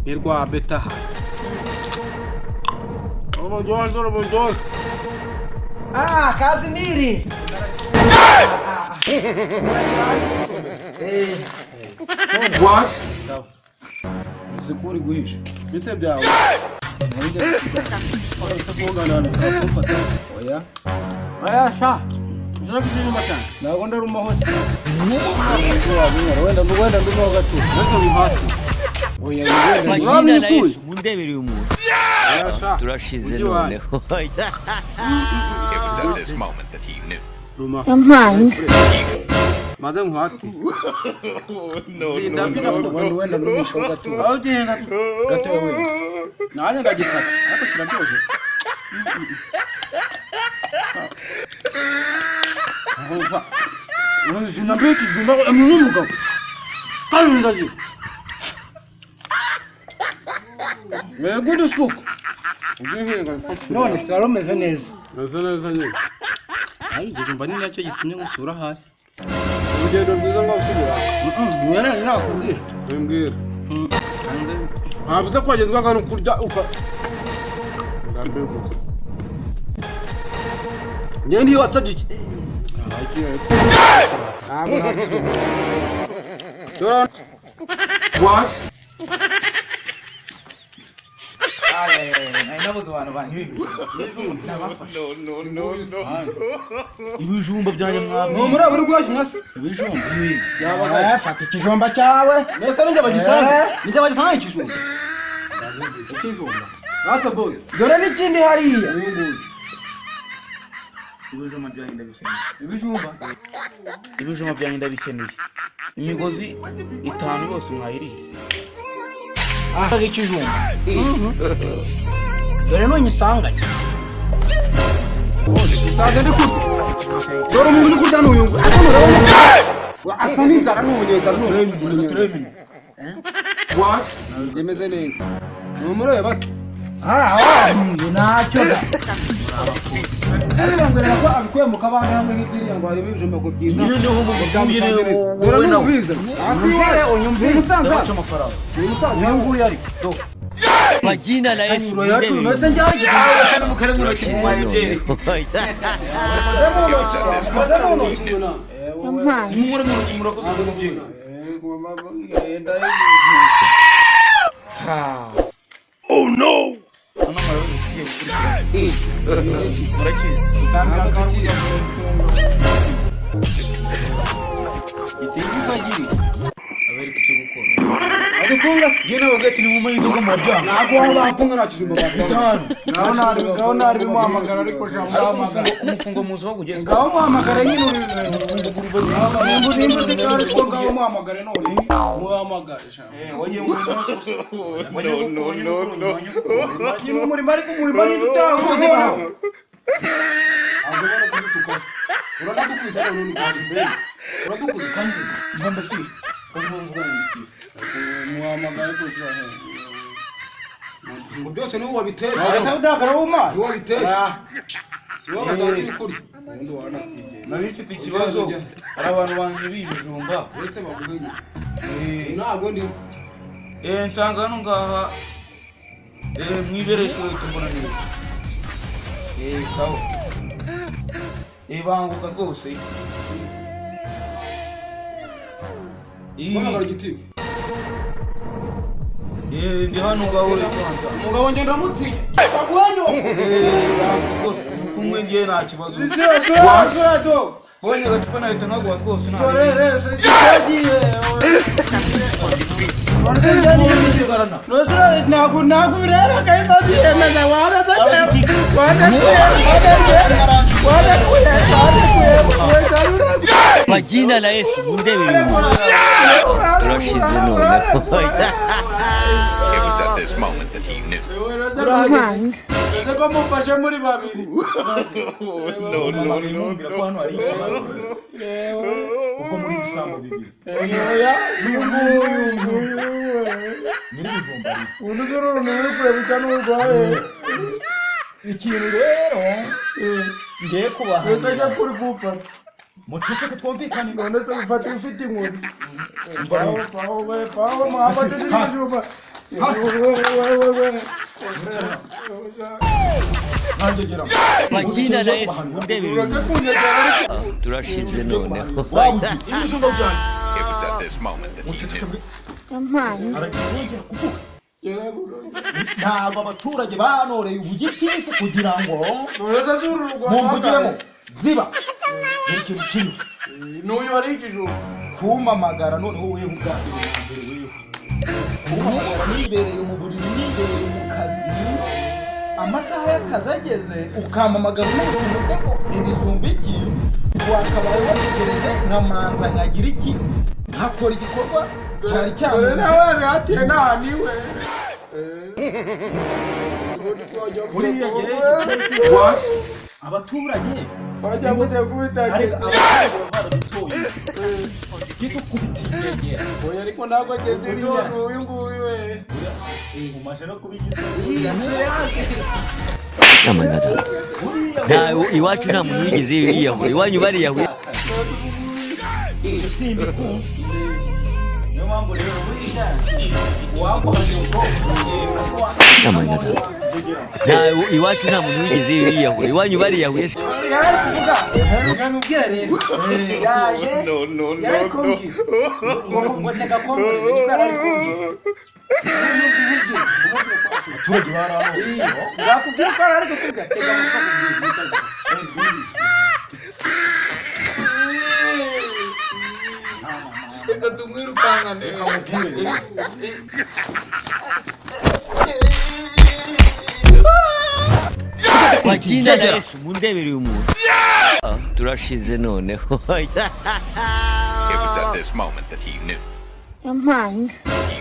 Ni rwa beta. Uburyohe, dore uburyohe. Ah, Casimiri! What? Uzi ko uri guhisha. Bite byawe? Oya. Oya sha. Ushaka kuzinyuma cyane. Ntabwo ndaruma hose. Wenda wenda ndumaho gato. Mbese wihate. Oya wenda. Kwa jina la Yesu mundebere uyu muntu. Oya sha. Turashize Ujye iwacu. noneho. It was at this moment that he knew. Ruma. Yampaye. Maze nkuhate. No, no, no. Wenda wenda ndumishaho gato. Aho ugenda Gato wenda. nanjye ndagikata ariko kiraryoshye. Sinambiye ikijumba n'umugabo kandi ndagira yego isuku ugihinga. None se wari umeze neza? Meze neza nyine. Ayi, ikijumba ni nacyo gitumye ngusura hasi. Urugendo rwiza ngaho usubira. Mwene nakubwira. Wimbwira ntavuze ko wagezwaga no kurya uka ndambirwa gusa. Njyewe niyo watsabye iki ntabwo ntabwo. What? Nabuze abantu bantu. No, no, no, no. Ibijumba byanjye mwabwiye. Ni muri abo uri guhashya nka se? Ibijumba. Yabaga. Fata ikijumba cyawe. Mbese ninjye bagisanga? Ninjye bagisanga ikijumba? Ikijumba. Rasta boy. Dore n'ikindi hariya. Uyu nguyu. Ibijumba byanjye ndabikeneye. Ibijumba. Ibijumba byanjye ndabikeneye. Imigozi itanu yose mwayiriye. Ah, ikijumba. Dore nunyisanganye. Saze ndi kurya. Dore umuntu uri kurya ni uyu nguyu. Ariko nurabona asa n'inzara n'umunyenga n'umunyenga. What? Bimeze neza. Ni umureba se. Ah, ah, ntacyo da. Ariko mbwira ko abikuye mu kabande hamwe n'iriya ngo harimo ibijumba ngo byiza. Nyine niho Ngo mubwire. byamusanze. Dore n'ubiza. Hasi iwawe unyumvire. Ni umusaza. Ndabaca amafaranga. Ni umusaza uyu nguyu ariko. Do. Kwa jina la Yesu Yacu mundebere uyu nose muntu. njyaje. Turashize noneho. It was at this moment that he knew. Yampaye. Nimumure mu ntoki murakoze umubyeyi. Oh no! Hano murabizi tugiye gukurikirana. Murakizi. Abereka icyo gukora. Adufunga. Njye nawe ati ni mu iduka murabyanga. Ntabwo waba bafunga nta kijumba batanga. Itanu. Ngaho nari bimuhamagara ariko sha muhamagara. Umufungo muzi aho ugeze. Ngaho muhamagara nyine uri. Nimba nimba uzi ariko ngaho muhamagare none. Muhamagare sha. Wagiye mu No, no, no, no. Nyine umurimo ariko umurimo ni utanga. Ntabwo ubona kudutuka. Uranadukubita none uri uradukubita kandi mba mbashyira. Kandi mba mbashyira. Muhamagare ariko sha. Ngo byose niwe wabiteye. Ahita udakara wuma. Niwe wabiteye. Niwe wasanze uri kurya. Ubundi wanakwigendera. Nari mfite ikibazo. Hari abantu banyibiye ibijumba. Uretse baguhenye. Ntabwo ndi. Nsanga hano ngaha mwibereshe tumbona neza. Sawa. Banguka rwose. Guhamagara igiti. Ndi hano ngaho uri kwanza. Umugabo ngenda ndamutinya. Baguhenye. Banguka rwose turi kumwe ngewe nta kibazo. Mbonye agacupa nahita nkaguha rwose nta Ntabwo ntabwo bireba kahita byiyemeza Kwa jina la Yesu mundebere uyu muntu. Turashize noneho. It was at this moment that he knew. Yampaye. Ese ko mufashe muri babiri. No, no, no, Mbwira ko hano hari ikibazo. Kuko muri ibisambo bibiri. Uyu nguyu. Nyiri ibijumba ari. Undi ururu ni uri kureba icyo n'urwaye. Ikintu rero ngiye kubahanira. Utajya kuri gufata. Muceceke twumvikane. None se ufata ufite inkoni. Paho paho we paho muhamagare ibijumba. Nangegera. Kwa jina la Yesu mundebere uyu muntu. Turashize noneho. Wabuze ibijumba byanjye. It was at this moment that he knew. Arongera kuvuga. Ntabwo abaturage banoreye ubugitifu kugira ngo mumbugiremo ziba buri kintu kimwe. N'uyu wari ikijumba. Kumpamagara noneho wewe ubwa mbere na mbere, wewe kumpamagara nibereye mu buriri, nibereye mu kazi, amasaha y'akazi ageze ukampamagara umuntu ngo ibijumba iki, wakabaye wategereje nkamanza nkagira iki, nkakora igikorwa cyari Dore cyangwa nawe bihatiye naniwe. Buriya gihe abaturage Wajya kujya kubita. Ariko abaturage baba baradutoye gito kubita ingegera. Oya, ariko ntabwo ageze none uyu nguyu we. Umaze no kuba igisubizo. Amangada. Nta iwacu nta muntu wigeze yiyahura, iwanyu bariyahuye. Simbikunze, niyo mpamvu rero buriya uwaguha nyoko. Amangada. Nta iwacu nta muntu wigeze yiyahura, iwanyu bariyahuye. Yari kuvuga nkamubwira rero yaje yari kumbwira ngo teka kongore, niko yari kumbwira. Abaturage baranoye. Nakubwira ko yari kukubwira tega amatwi. Reka tumwirukankane. Kamubwire. Kwa jina la Yesu mundebere uyu muntu. Turashize noneho. It was at this moment that he knew. Mine. He